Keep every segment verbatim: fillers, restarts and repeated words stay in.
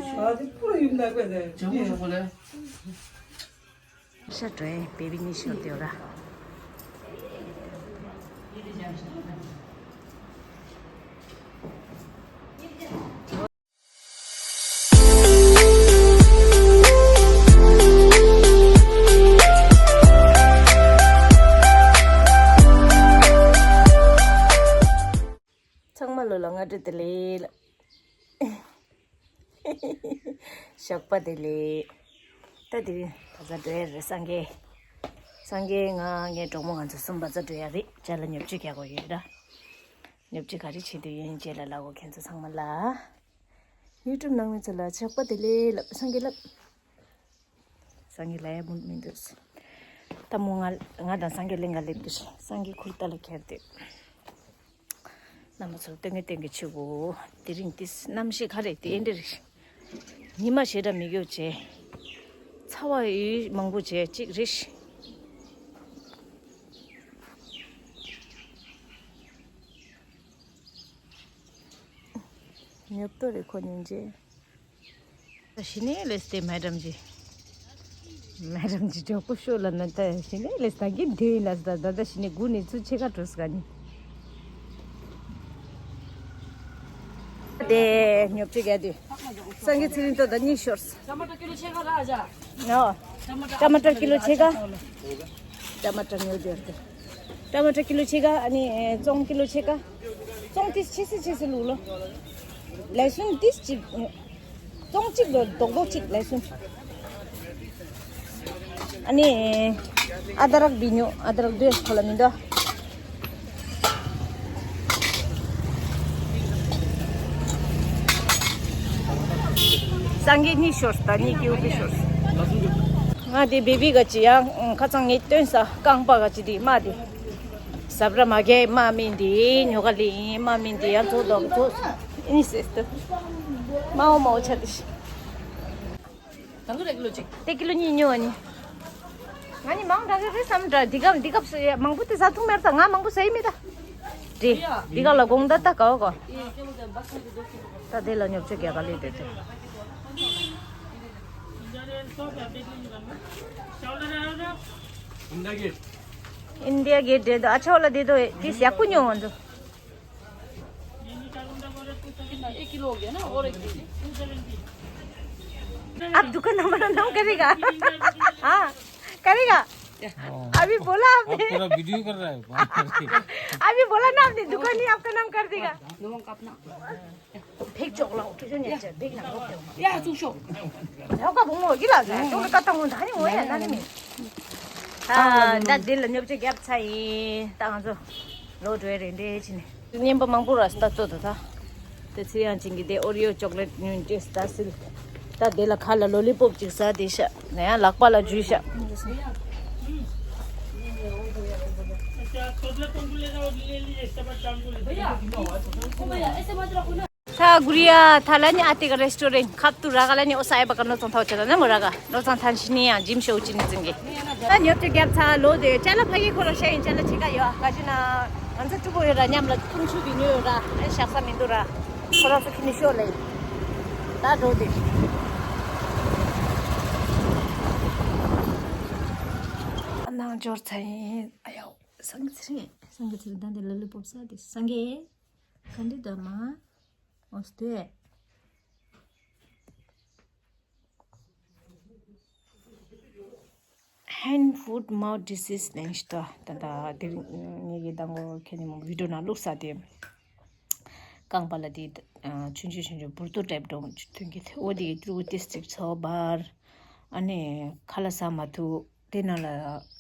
ཨ་དེ་པུ་ར་ཡུམ་ད་གོ་དེ། ཇ་མོ་ཞོག་པ་ལེ། ཤ་དྲོས་བེ་བི་ནི་ཤོར་དེ་ར། ཚང་མ་ལོ་ལ་སྔ་དྲོ་བདེ་ལེགས། ཞོགས་པ་བདེ་ལེགས། ད་དེ་རིང་བ་ཛར་འགྲོ་ཡ་རེད་སངས་རྒྱས། སངས་རྒྱས་ང་ངའི་གྲོགས་མོ་ང་ཚོ་གསུམ་བ་ཛར་འགྲོ་ཡ་རེད། ཅ་ལག་ཉོ་སྤྱོད་རྒྱག་དགོས་ཡོད་ར། ཉོ་སྤྱོད་ག་རེ་བྱེད་འདོད་ཡིན་རྗེས་ལ་ལབ་གོ་ཁྱེད་ཚོ་ཚང་མ་ལ། ཡུ་ཊུབ་ནང་མི་ཚོ་ལ་ཞོགས་པ་བདེ་ལེགས་ལབ། སངས་རྒྱས་ལབ། སངས་རྒྱས་ལ་ཡ་མུ་མི་འདུག་ད་མོ་ང་ང་དང་སངས་རྒྱས་གླིང་ག་སླེབས་དུས་སངས་རྒྱས་ཁུར་རྟ་ལ་ཁྱེར་ཏེ། རྣམ་པ་ཚོར་སྟོན་གི་སྟོན་གི་ཆུ་བོ། དེ་རིང་ཏིས་གནམ་གཤིས་ག་རེ་དེ་འདྲ་རེད། ཉི་མ་ཞེ་དྲག་མི་དགོས་བྱས། ཚ་བ་ཡོད་མང་པོ་བྱས་གཅིག་རེད། ཉོབ་ཏོ་རེད་ཁོ་སྙིང་རྗེ། ད་ཞི་ནས་ལས་ཏེ་མེ་ཌམ་ཇི། མེ་ཌམ་ཇི་ཇོ་ཀོ་ཤོ་ལ་ན་ད་ཞི་ནས་ལས་ད་གིན་དེ་ཡིན་ལ་ད་ད་ད་ཞི་ནས་དགུ་ནས་ཚུར་ཕྱེད་ཀ་འགྲོ་ས་ག་ནི། དེ་ཉོབ་ཅིག་ག་དུས། སངས་རྒྱས་ཚེ་རིང་ཏོ་ད་གཉིས་ཤོར། ཊ་མ་ཊར་ཀི་ལོ་ཕྱེད་ཀ་ར་ཨ་ཅག་ཨོ། ཊ་མ་ཊར་ཀི་ལོ་ཕྱེད་ཀ་ཊ་མ་ཊར་ཉོ་རྒྱུ་ཡོད་དེ། ཊ་མ་ཊར་ཀི་ལོ་ཕྱེད་ཀ་ཨ་ནི་ཨེ་བཙོང་ཀི་ལོ་ཕྱེད་ཀ་བཙོང་ཏིས་ཆེ་སི་ཆེ་སི་ལུག་ལོ། ལས་སུན་ཏིས་གཅིག་བཙོང་གཅིག་ལོ་རྡོག་རྡོག་གཅིག་ལས་སུན། ཨ་ནི། ཨ་ད་རག་བི་ཉོ་ཨ་ད་རག་དུས་ཁོ་ལ་མི་འདུག་སངས་རྒྱས་གཉིས་ཤོར་ད་གཉིས་ཀྱི་འུ་པི་ཤོར། ང་དེ་བེ་བི་ག་ཅི་ཡང་ཁ་ཚང་ངས་སྟོན་ས་རྐང་པ་ག་ཅི་དེ་མ་དེ། ཟབ་ར་མ་གས་མ་མིན་དེ་ཉོ་ག་ལེ་ཡིན་མ་མིན་དེ་ཡང་ཚོ་དོག་ཚོ་ཨིན་སེ་སྟོན། མའོ་མའོ་ཆ་དེ་ཤི། དང་གི་རེ་ཀི་ལོ་གཅིག་དེ་ཀི་ལོ་གཉིས་ཉོ་བ་ནི། ང་ནི་མང་དྲགས་ཀྱི་རེད་བསམ་འདྲ་འདི་ག་འདི་སྐབས་སུ་ཡ་མང་པོ་དེ་ཟ་ཐུབ་མེད་ད་ང་མང་པོ་ཟ་ཡི་མེད་ད། དེ་འདི་ག་ལ་དགོང་ད་ད་ག་བ་ག་ད་དེ་ལ་ཉོབ་ཆ་རྒྱག་ག་ལེ་དེ་དེ། ཨིན་ཌི་ཡ་གེ་ཊི་དེ་དོ་ཨ་ཆོ་ལ་དེ་དོ་དེ་ཡག་པོ་ཉོ་ང་ཚོ། एक किलो हो गया ना, और एक दे दे। आप दुकान हमारा नाम करेगा? हाँ, करेगा। अभी बोला आपने। आप पूरा वीडियो कर रहा है। अभी बोला ना आपने, दुकान ही आपका नाम कर देगा। लोगों का अपना। फेंक चोकला हो, किसी ने अच्छा, फेंक ना हो। या, तू शो। जाओ का बुंगो, गिला जा। तो का तंग होता नहीं, वो है ना नहीं। ཨ། ད་འདི་ལ་ཉོབ་ཆ་རྒྱབ་ཚར་ཡིན། ད་ང་ཚོ་ལོག་འགྲོ་ཡ་རེད་འདྲེ་ཕྱིན་ནས། བརྙན་པ་མང་པོ་ར་ལྟ་ཚོ་ད་ད། དེ་ཚེ་ཡང་ཅིང་གི་དེ་ཨོ་རི་ཡོ་ཅོག་ལེ་ཊི་ཉོས་འདྲེ་ད་སིལ། ད་དེ་ལ་ཁ་ལ་ལོ་ལི་པོབ་ཅིག་ཟ་དེ་ཤ། ན་ཡང་ལག་པ་ལ་འཇུས་ཤ། ཐ་གུ་རི་ཡ་ཐ་ལ་ནི་ཨ་ཏི་ག་རེ་སི་ཊོ་རེན་ཁབ་ཏུ་ར་ག་ལ་ནི་ཨོ་ས་ཨེ་བ་ག་ནོ་ཚང་ཐའོ་ཆེ་ད་ན་མོ་ར་ག་ནོ་ཚང་ཐན་ཤི་ནི་ཡང་ཇིམ་ཤོ་ཅི་ནི་ཙིང་གི། ད་ཉོབ་ཏུ་རྒྱབ་ཚ་ལོ་དེ་ཅ་ལ་ཕ་གི་ཁོ་ར་ཤ་ཡིན་ཅ་ལ་ཆེ་ག་ཡོ་ག་ཅི་ན་ང་ཚོ་ཕྲུ་གུ་ཡོད་ར་མཉམ་ལ་ཁུང་ཆུ་བི་ཉོ་ཡོད་ར་ཨེ་ཤག་ས་མི་འདུག་ར་ཁོ་ར་སུ་ཁི་ནི་ཤོ་ལེ། ད་འགྲོ་དེ། ཨ་ནང་འབྱོར་ཚ་ཡིན་ཨ་ཡོ་སང་གི་ཚི་རིང་སང་གི་ཚི་རིང་ད་འདི་ལ་ལུ་པོབ་ས་དེ་སང་གི། ག་འདྲི་ད་མ། ཨོ་སྟེ། Hand foot mouth disease ནས་ཤི་ད་ད་ད་དེ་ངེད་ཀྱི་ད་ངོ་ཁྱེད་ཉིན་མོ་བི་ཌིའོ་ནང་བླུགས་ས་དེ། རྐང་པ་ལ་དེ་ཆུང་ཆུང་ཆུང་ཆུང་འབུར་ཏོ་ཏེབ་འགྲོ་ཐོན་གྱི་དེ་འོ་དེ་གི་ཏུ་ཏིས་ཅིག་ཚོ་བར། ཨ་ནི་ཁ་ལག་ཟ་མ་ཐུབ། དེ་ནང་ལ་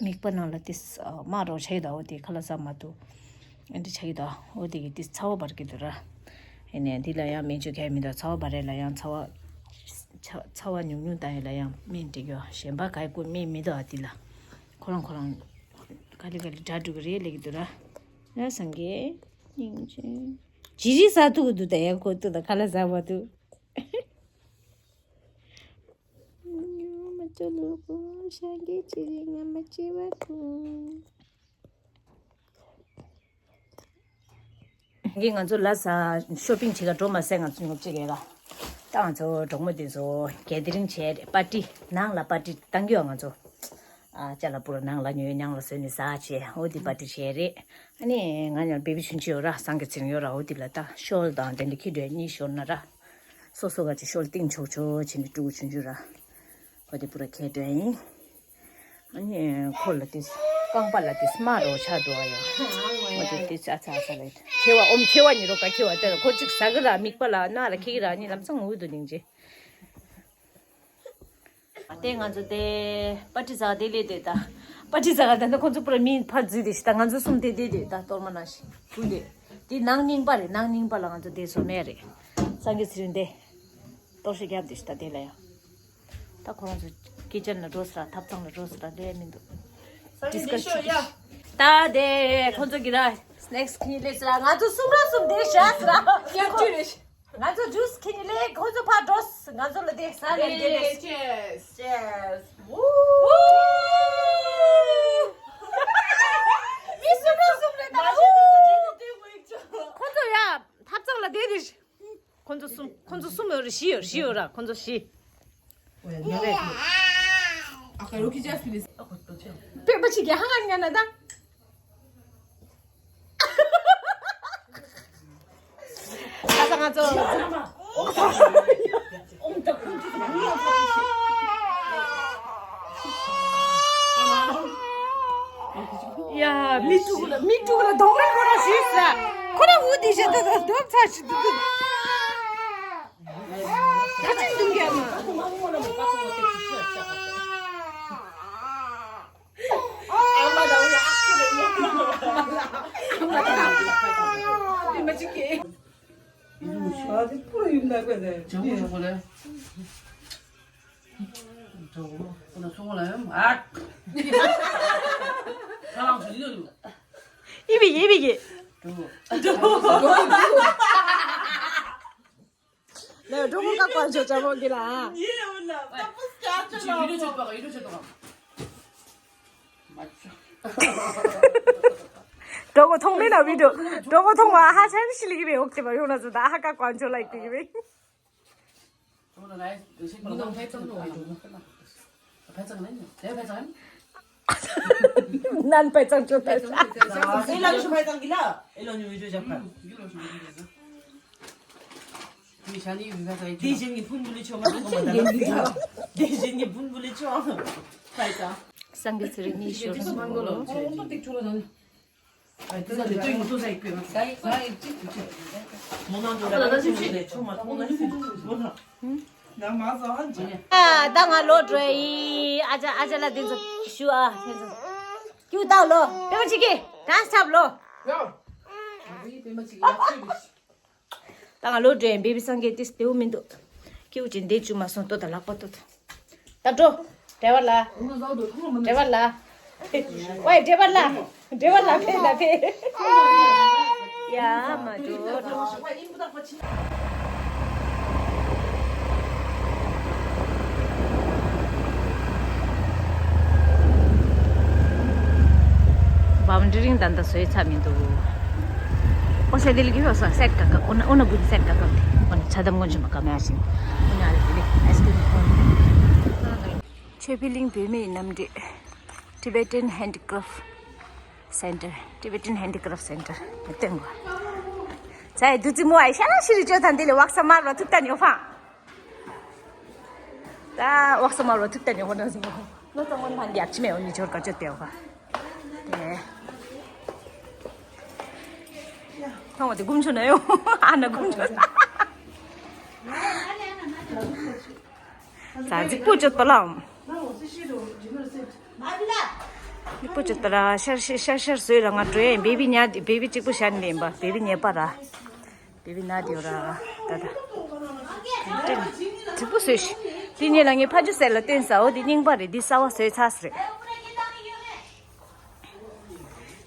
མིག་པ་ནང་ལ་ཏིས་དམར་རོ་ཆགས་ཡོད་ད། འོ་དེ་ཁ་ལག་ཟ་མ་ཐུབ། ཨ་འདི་ཆགས་ཡོད་ད། འོ་དེ་གི་ཏིས་ཚ་བ་འབར་གི་འདུག་ར། ཨ་ནི་འདི་ལ་ཡང་སྨན་བཅོས་གས་མི་འདུག་ཚ་བ་འབར་རེ་ལ་ཡང་ཚ་བ། ཚ་ཚ་བ་ཉུང་ཉུང་བཏང་ཡོད་ལ་ཡང་སྨན་འགྲིག་ཡོད། གཞན་པ་ག་ཡི་ཀུན་སྨན་མི་འདུག་ཨ་འདི་ལ། ཁོ་རང་ཁོ་རང་ག་ལེ་ག་ལེ་དྲག་འགྲོ་གི་རེད་ལེ་གི་འདུག་ར། ར་སངས་རྒྱས་སྙིང་རྗེ། ཇི་རི་ཟ་ཐུབ་གི་འདུག་ད་ཡང་ཁོ་ཐུག་ད་ཁ་ལག་ཟ་མ་ཐུབ། ཉོ་མ་ཅོ་ལུ་གོ་ཤ་གི་ཅི་རི་ང་མ་ཅི་བ་ཁུ། ངས་ང་ཚོ་ལ་ས་ཤོ་པིང་བྱེད་ག་འགྲོ་མ་ཟད་ང་ཚོ་ཉོ་བྱེད་ག་ག་ད་ང་ཚོ་གྲོགས་མོ་དེ་ཚོ་གེ་དི་རིང་བྱས་རེད། པར་ཏི་ནང་ལ་པར་ཏི་བཏང་གི་ཡོད། ང་ཚོ་ཨ་ཅ་ལག་པུ་ར་ནང་ལ་ཉོས། ནང་ལ་བཟོས་ནས་ཟ་བྱས། འོ་དེ་པར་ཏི་བྱས་རེད། ཨ་ནི་ང་ཡང་བེ་བི་ཆུང་ཆུང་ཡོད་ར། སངས་རྒྱས་ཚེ་རིང་ཡོད་ར། འོ་དེ་ལ་ད་ཤོལ་དང་དེ་འདྲ་ཁྱེར་འགྲོ་ཡ། གཉིས་ཤོར་ན་ར། སོ་སོ་ག་ཅིག་ཤོལ་བཏིང་ཆོག་ཆོག་བྱས་ནས་ཕྲུ་གུ་ཆུང་ཆུང་ར། འོ་དེ་པུ་ར་ཁྱེར་འགྲོ་ཡ་ཡིན། ཨ་ནི་ཁོ་ལ་དེ་རྐང་པ་ལ་དེ་སྨ་རོ་ཆགས་འདུག་ཨ་ཡ། འོ་དེ་དེ་ཚ་ཚ་ཚ་ལ་མཆེ་བ་ཨོམ་མཆེ་བ་ཉིད་རོ་ཀ་མཆེ་བ་དེ་ལ་ཁོ་གཅིག་ཟ་གི་ར། མིག་པ་ལ་སྣ་ལ་འཁྱེར་གི་ར། ཨ་ནི་ལམ་སང་འུ་དུ་ལིང་རྗེ། ཨ་དེ་ང་ཚོ་དེ་པར་ཏི་ཟ་ག་དེ་སླེབས་དེ་ད། པར་ཏི་ཟ་ག་ད་ནི་ཁོ་ཚོ་པུ་ར་མི་ཕར་འཛུལ་དེ་ཤི། ད་ང་ཚོ་གསུམ་དེ་དེ་དེ་ད་གཏོར་མ་ནང་ཤི་ཀུན་དེ། དེ་ནང་རྙིང་པ་རེད། ནང་རྙིང་པ་ལ་ང་ཚོ་དེ་བཟོ་མེད་རེད། སངས་རྒྱས་ཚེ་རིང་དེ་གཏོར་བཤིག་བརྒྱབ་དེ་ཤི། ད་དེ་ལ་ཡང་། ད་ཁོ་རང་ཚོ་ཀི་ཅན་ལ་འགྲོ་ས་ར། ཐབ་ཚང་ལ་འགྲོ་ས་ར་ལས་མི་འདུག། ཌི་སི་ཀ་སི་བྱེད་ཀྱི། ད་དེ་ཁོ་ཚོ་གི་ར་སི་ནེག་སི་ཁྱེར་ནས་སླེབས་ས་ར། ང་ཚོ་གསུམ་ར་གསུམ་དེ་བཞག་ས་ར། སྐྱབས་བཅོལ་རེད། ང་ཚོ་ཇུས་ཁྱེར་ནས་སླེབས། ཁོ་ཚོ་ཕར་འགྲོ་ས། ང་ཚོ་ལ་དེ་ཟ་ལེན་དེ་རེད། ཅེས། ཅེས། མི་གསུམ་ར་གསུམ་རེད་ད། ཁོ་ཚོ་ཡ་ཐབ་ཚང་ལ་དེ་རེད། ཁོ་ཚོ་གསུམ། ཁོ་ཚོ་གསུམ་ཡོད་རེད། བཞི་ཡོད། བཞི་ཡོད་ར། ཁོ་ཚོ་བཞི། སྤེན་པ་ཅིག་གི་ཧང་ང་ཉན་ན་ད། ཁ་སང་ང་ཚོ། ཡ། མི་དྲུག་ལ། མི་དྲུག་ལ་གདོང་ལེན་ཁོ་རང་ཞུས་ས། ཁོ་རང་འུ་དེ་བཞིན་དུ་གདོང་ཚ་ཞིག་འདུག་འདུག། ད་ཅིག་འདུག་ཡ་མ། ཨ་མ་ད་འུ་ཡ་ཨ་ཁུ་རེ་ཡ། ཨ་མ་ད་འུ་ཡ་ཨ་ཁུ་རེ་ཡ། དེ་མ་ཅིག་གི། ཨ་དེ་པུ་ར་ཡུམ་ད་ག་ནས། ཇ་མོ་ཇ་མོ་ལེ། ཇ་མོ་ཁོ་ན་སོང་ལ་ཡུམ་ཨ། ཁ་ལང་སུ་ཡོད། ཡི་བི་ཡི་བི་ཡི། ཇ་མོ། ཇ་མོ། ལེ་ཇ་མོ་ཀ་ཀོ་ཇོ་ཇ་མོ་གི་ལ། ཡི་ཡུ་ལ་ད་པུ་སྐྱ་ཇོ་ལ། ཡི་རུ་ཆོད་པ་ཡི་རུ་ཆོད་པ། འགྲོ་གོ་མཐོང་མེད་ན་བི་ཌིའོ། འགྲོ་གོ་མཐོང་བ་ཧ་ཅང་ཤི་ལི་གི་བས། འོག་ཏེ་བ་ཡོང་ན་ཟོ་ད་ཧ་ཀ་ཀོན་ཅོ་ལ་ཡིག་ཏི་གི་བས། ནན་པའི་གཙང་ཆོ་ད། ཨེ་ལ་ཡུ་ཕའི་གཙང་གི་ལ། ཨེ་ལ་ཉུ་བི་ཌིའོ་ཇབ་ཁ། དེ་བཞིན་གྱི་ཕུན་བུ་ལི་ཆོ་མ་ཐུག་གོ་མ་ད་ལ། དེ་བཞིན་གྱི་ཕུན་བུ་ལི་ཆོ་ཕའི་གཙང་། སངས་རྒྱས་ཚེ་རིང་གཉིས་ཤོར་སོང་། ཨ་ད་ང་ལོ་འགྲོ་ཡི། ཨ་ཅག་ཨ་ཅག་ལ་དེ་ཚོ་ཞུ་ཨ། དེ་ཚོ་ཀྱུ་བཏང་ལོ། པེ་མ་ཅིག་གི་ཌན་སི་འཁྲབ་ལོ། ད་ང་ལོ་འགྲོ་ཡི། བེ་བི་སངས་རྒྱས་ཏིས་དེའུ་མི་འདུག། ཀྱུ་ཅིག་འདི་ཅུ་མ་སོང་ལྟོ་ད་ལག་པ་ལྟོ་ད། ད་འགྲོ། ཌ་རའི་ཝར་ལ། ཌ་རའི་ཝར་ལ། ཝའི་ཌ་རའི་ཝར་ལ། ཌ་རའི་ཝར་ལ་ཕེབས་ད་ཕེབས། ཡ་མ་འགྲོ་འགྲོ། བའུན་ཌི་རིང་ད་ལྟ་བཟོས་ཚར་མི་འདུག། ཨོ་ཤ་དེ་ལ་གི་ཧོ་སོ་སེད་ཀ་ཀ་ཨོ་ན་ཨོ་ན་བུན་སེད་ཀ་ཀ་ཨོ་ན་ཆ་དམ་ངོ་ཆུ་མ་ཀ་མེ་ཨ་ཤིང་ཨོ་ན་ཨ་ལི་ཨ་ལི་ཨ་སི་ཀི་རིམ་ཨོ་ན། ཆོས་འཕེལ་གླིང་བོད་མིའི་གནམ་གྲས། Tibetan Handicraft Center. Tibetan Handicraft Center. མི་སྟོན་གོ། ཚའི་དུ་ཙི་མོ་ཨའི་ཤ་ལ་ཤི་རི་ཅོ་ཐན་དེ་ལས་ཝག་ས་མར་བ་ཐུབ་ཐན་ཡོ་ཕང་། ད་ཝག་ས་མར་བ་ཐུབ་ཐན་ཡོ་ཧོ་ན་ཟི་མོ། ལོ་ཙང་ཝན་ཕན་རྒྱབ་ཆི་མེ་འོ་ནི་ཆོར་ཀ་ཅོ་ཏེ་ཡོ་ཕང་། དེ། ཐང་བ་དེ་གུམ་ཆོ་ན་ཡོ། ཨ་ན་གུམ་ཆོ་ན། ཛ་ཛི་པོ་ཅོ་ཏོ་ལ། ཛི་པོ་ཅོ་ཏོ་ལ་ཤར་ཤར་ཤར་ཤར་བཟོས་ར་ང་འགྲོ་ཡིན། བེ་བི་ཉལ་བེ་བི་གཅིག་པུ་ཤར་ནས་ཡིན་པ། བེ་བི་ཉལ་པ་ར། བེ་བི་ན་དེ་ར། ད་ད། ཛི་པོ་བཟོས་ཤི། དེ་ཉིན་ལ་ངས་ཕ་ཇུ་སེ་ལ་སྟོན་ས། འོ་དེ་རྙིང་པ་རེད། འདི་གསར་བ་བཟོས་ཚར་ས་རེད།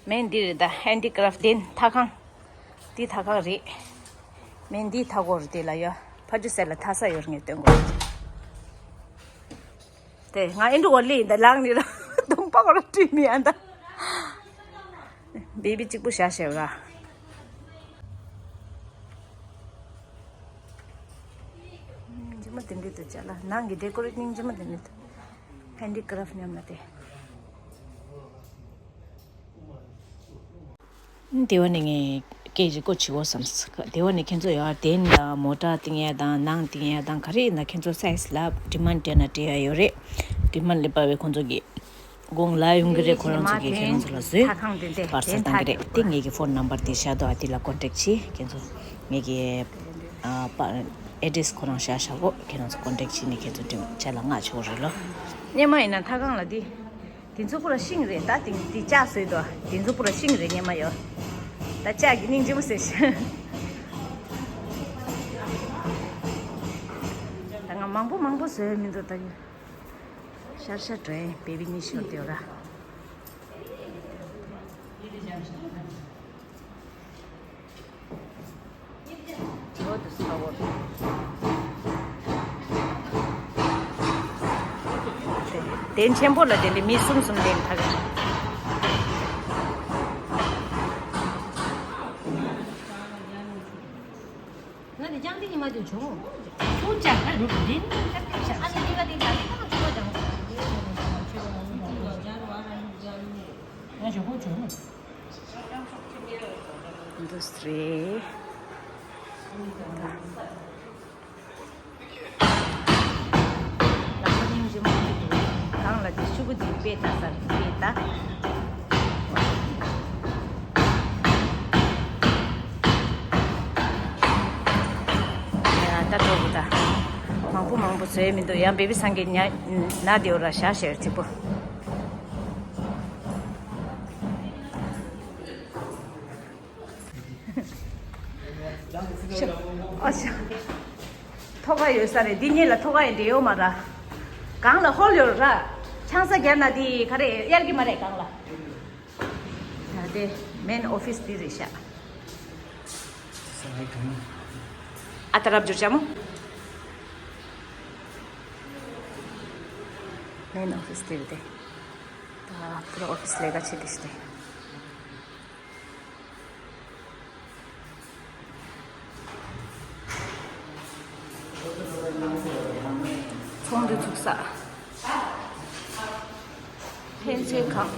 མེན་འདི་རེད་ད། ཧན་ཌི་ཀ་རབ་ཊི་དེ་ཐ་ཁང་། འདི་ཐ་ཁང་རེད། མེན་འདི་ཐ་གོ་རེད། དེ་ལ་ཡ་ཕ་ཇུ་སེ་ལ་ཐ་ས་ཡོད་ངས་སྟོན་གོ། དེ་ང་ཨིན་འགྲོ་བ་ལི་ཡིན་ད་ལངས་ནི་ར་གདོང་པ་གོ་ར་བཀྲུས་མི་ཡ་ད། བེ་བི་གཅིག་པུ་བཞག་ཤེས་ར། མ་དེ་འདྲ་འདུག་ཅ་ལག་ནང་གི་ཌེ་ཀོ་རེ་ཊི་སྙིང་རྗེ་མོ་དེ་འདྲ་འདུག་ཧེན་ཌི་ཀ་རབ་ཊི་མཉམ་ལ་དེ། དེ་བ་ནི་ངས་སྐད་ཅིག་སྐོར་བྱེད་དགོས་བསམས། དེ་བ་ནི་ཁྱེད་ཚོ་ཡར་གདན་དང་མོ་ཊ་བཏིང་ཡ་དང་ནང་བཏིང་ཡ་དང་ག་རེ་ཡིན་ན་ཁྱེད་ཚོ་སའི་ཛི་ལ་ཌི་མན་ཌི་སྤྲད་ན་སྤྲད་ཡ་ཡོད་རེད། ཌི་མན་ཌི་སླེབས་པ་བས་ཁོང་ཚོ་གིས་དགོངས་ལ་ཡོང་གི་རེད། ཁོ་རང་ཚོ་གིས་ཁྱེད་རང་ཚོ་ལ་བཟོས་པར་ས་བཏང་གི་རེད། དེ་ངེད་ཀྱི་ཕོན་ནམ་བར་དེ་བཞག་འདུག་ཨ་དེ་ལ་ཀོན་ཊེག་བྱེད། ཁྱེད་ཚོ་ངེད་ཀྱི་ཨ་པ་ཨེ་ཌི་རེ་སི་ཁོ་རང་བཞག་བཞག་གོ་ཁྱེད་རང་ཚོ་ཀོན་ཊེག་བྱེད་ནས་ཁྱེད་ཚོ་འགྲེམས་ཆ་ལ་མངགས་ཆོག་རེད་ལོ། སྙེ་མ་ཡིན་ན་ཐ་གང་ལ་འདི། དེ་ཚོ་ཁོ་ར་ཤིང་རེད་ད། དེ་དེ་ལྕགས་བཟོས་འདུག་དེ་ཚོ་ཁོ་ར་ཤིང་རེད་སྙེ་མ་ཡོ། ད་ལྕགས་ཀྱི་སྙིང་རྗེ་མོ་ཟེར་ཤག་ད་ང་མང་པོ་མང་པོ་བཟོས་མི་འདུག་ད་ཡོ། ཤར་ཤར་འགྲོ་ཡིན་བེ་བི་གཉིས་ཤོར་དེ་ར། གདན་ཆེན་པོ་ལ་དེ་ལས་མི་གསུམ་གསུམ་གདན་ཐག་ང་དེ་ཅང་དེ་ཉི་མ་དེ་བྱུང་། ཁྱུང་ཅག་ཁ་རུབ་འདི་ནི་ཁ་ཏིག་ཤ། ཨ་ནི་འདི་ག་དེ་ད་དེ་ཁ་ན་ཆུ་བ་ཅང་། ང་ཞོགས་པ་བྱུང་། འདུག་སེ་རེད། ལག་པ་སྙིང་རྗེ་མོ་ཞིག་འདུག་གང་ལ་དེ་ཤུ་གུ་དེ་དཔེ་ལྟ་སར་དཔེ་ལྟ། ཡ་ད་གྲོགས་པོ་ད། མང་པོ་མང་པོ་བཟོས་མི་འདུག་ཡང་བེ་བི་སང་གི་ཉ་ན་དེ་འོ་ར་ཤ་ཤེར་གཅིག་པོ། ཤ་ཨ་ཤ། ཐོག་ཁ་ཡོད་ས་རེད། འདི་གཉིས་ལ་ཐོག་ཁ་ཡི་འབྲེལ་ཡོད་མ་ར། གང་ལ་ཧོལ་ཡོད་ར། ཆང་ས་རྒྱབ་ན་འདི་ག་རེ་གཡར་གི་མ་རེད་གང་ལ། ད་དེ་མེན་ཨོ་ཕིས་འདི་རེད་ཤག་ཨ་ད་རབ་འབྱོར་ཅག་མོ། མེན་ཨོ་ཕིས་འདི་རེད་དེ། ད་ཕུ་ར་ཨོ་ཕིས་ལས་ཀ་བྱེད་དེ་ཤི་དེ། ཚོགས་འདུ་ཚུགས་ས། ཕན་ཚུན་གང་།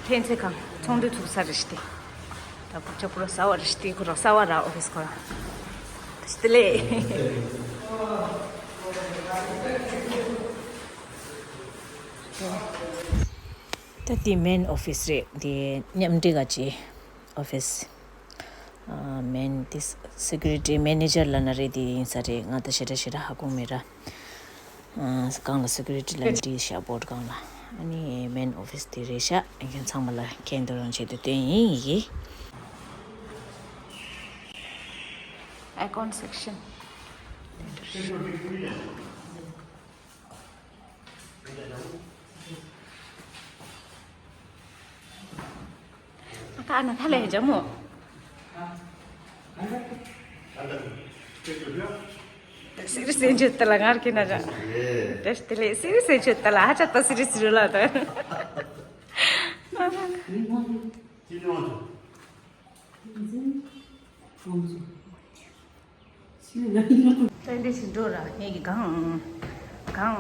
ཕན་ཚུན་གང་ཚོགས་འདུ་ཚུགས་ས་རེད་ཤི་དེ། ད་ཕུག་ཆ་ཕུ་ར་ས་བ་རེད་ཤི་དེ། ཁོ་ར་ས་བ་ར་ཨོ་ཕིས་ཁོ་ར། ཤི་དེ་ལེ། ད་དེ་མེན་ཨོ་ཕིས་རེད། དེ་མཉམ་འབྲེལ་ག་ཅི་ཨོ་ཕིས། ཨ་མེན་དེ་སི་ཀུ་རི་ཊི་མེ་ནེ་ཇར་ལབ་ན་རེད། དེ་ཡིན་ས་རེད། ང་ད་ཞེ་དྲག་ཞེ་དྲག་ཧ་གོ་མེད་ར། ཨ་གང་ལ་སི་ཀུ་རི་ཊི་ལབ་ན་དེ་ཤག་བོ་ཊི་གང་ལ། ཨ་ནི་མེན་ཨོ་ཕིས་དེ་རེད་ཤག་ཨ་ཁྱེད་ཚང་མ་ལ་ཁྱེད་འདི་རང་ཆེད་དུ་བསྟན་ཡིན་ཡི་གེ། ཨའི་ཀོན་སེག་ཤན། ད་ཨ་ན་ཐ་ལེ་ཇ་མོ། སི་རི་སེ་ཇུ་ཏ་ལ་ངར་ཁེ་ན་ར། དེ་ལེ་སི་རི་སེ་ཇུ་ཏ་ལ་ཧ་ཅ་ཏ་སི་རི་སི་རུ་ལ་ཏ། ད་འདི་ཞིག་འགྲོ་ར། ངེད་ཀྱི་གང་། གང་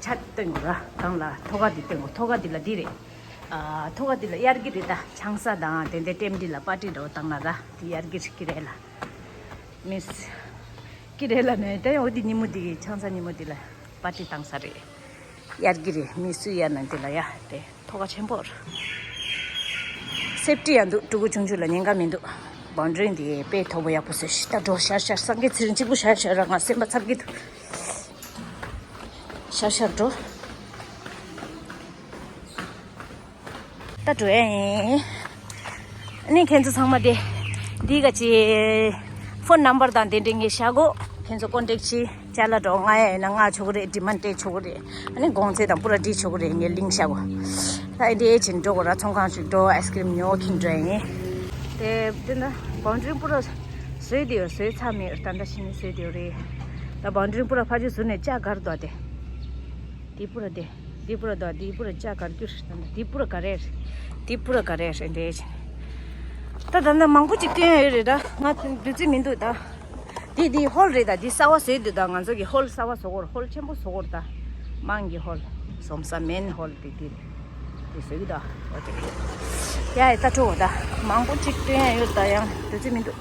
ཆ་སྟོན་དགོས་ར། གང་ལ་ཐོག་ཁ་འདི་སྟོན་དགོས། ཐོག་ཁ་འདི་ལ་འདི་རེད། ཨ་ཐོག་ཁ་འདི་ལ་གཡར་གི་རེད། ད་ཆང་ས་དང་དེ་འདྲ་ཊེམ་འདི་ལ་པར་ཊི་འདྲ་བོ་བཏང་ན་ར་འདི་གཡར་གི་རེད། ཀི་རེ་ལ་མིས་ཀི་རེ་ལ་མེད་ད་ཡང་འོ་འདི་ཉིན་མོ་འདི་གི་ཆང་ས་ཉིན་མོ་འདི་ལ་པར་ཊི་བཏང་ས་རེད། གཡར་གི་རེད། མི་སུ་གཡར་ན་འདི་ལ་ཡ་དེ། ཐོག་ཁ་ཆེན་པོ་རེད། སེབ་ཊི་ཡང་འདུག་ཕྲུ་གུ་ཆུང་ཆུང་ལ་ཉེན་ཁ་མི་འདུག་བཱོན་ཌི་རི་འདི་དཔེ་མཐོ་པོ་ཡག་པོ་བཟོས་ཤག་ད་འགྲོ་ཤར་ཤར། སངས་རྒྱས་ཚེ་རིང་གཅིག་པུ་ཤར་ཤར་ར། ང་སེམས་པ་འཚབ་ཀྱི་འདུག་ཤར་ཤར་འགྲོ། ད་འགྲོ་ཡ་ཡིན། ཨ་ནི་ཁྱེད་ཚོ་ཚང་མ་དེ། འདི་ག་ཅི། ཕོན་ནམ་བར་དང་དེ་འདྲ་ངས་བཞག་གོ་ཁྱེད་ཚོ་ཀོན་ཊེག་བྱེད། ཅ་ལག་འདྲ་བོ་མངགས་ཡ་ཡིན་ན་མངགས་ཆོག་གི་རེད། ཌི་མན་ཌི་སྤྲད་ཆོག་གི་རེད། ཨ་ནི་གོང་ཚད་དང་པུ་ར་སྒྲིག་ཆོག་གི་རེད། ངས་ལིང་ཀི་བཞག་གོ་ད་ཨེ་འདྲ་ཨེ་ཅིན་འགྲོ་གོ་ར། ཚོང་ཁང་ཞིག་འགྲོ། ཨའི་སི་ཀི་རིམ་ཉོ་གིན་འགྲོ་ཡ་ཡིན། དེ་དེ་ན་བཱོན་ཌི་རི་པུ་ར་བཟོས་དེ་ཡོད། བཟོས་ཚར་མེད། ད་ལྟ་ཕྱི་ནས་བཟོས་དེ་ཡོད་རེད། ད་བཱོན་ཌི་རི་པུ་ར་ཕ་ཇུ་ཟུར་ནས་ལྕགས་གར་དོ་དེ། དེ་པུ་ར་དེ། དེ་པུ་ར་དོ་དེ་པུ་ར་ལྕགས་གར་རྒྱུ་རེད། ད་དེ་པུ་ར་ག་རེ་རེད། དེ་པུ་ར་ག་རེ་རེད་འདྲ་ཡ་ཅིན། ད་ད་ལྟ་མང་པོ་ཅིག་སྟོན་ཡོད་རེད། ད་ང་འདུག་རྩིས་མི་འདུག་ད། འདི་འདི་ཧོལ་རེད་ད། འདི་གསར་བ་བཟོས་འདུག་ད། ང་ཚོ་གི་ཧོལ་གསར་བ་བཟོ་གོ། ཧོལ་ཆེན་པོ་བཟོ་གོ་ད། དམངས་ཀྱི་ཧོལ། སོམ་ས་མེན་ཧོལ་འདི་འདི་རེད། འདི་བཟོས་གི་ད། ཨོ་ཀེ། ཡ་ཡ་ད་འགྲོ་ད། མང་པོ་ཅིག་སྟོན་ཡ་ཡོད་ད། ཡང་དུས་ཚོད་མི་འདུག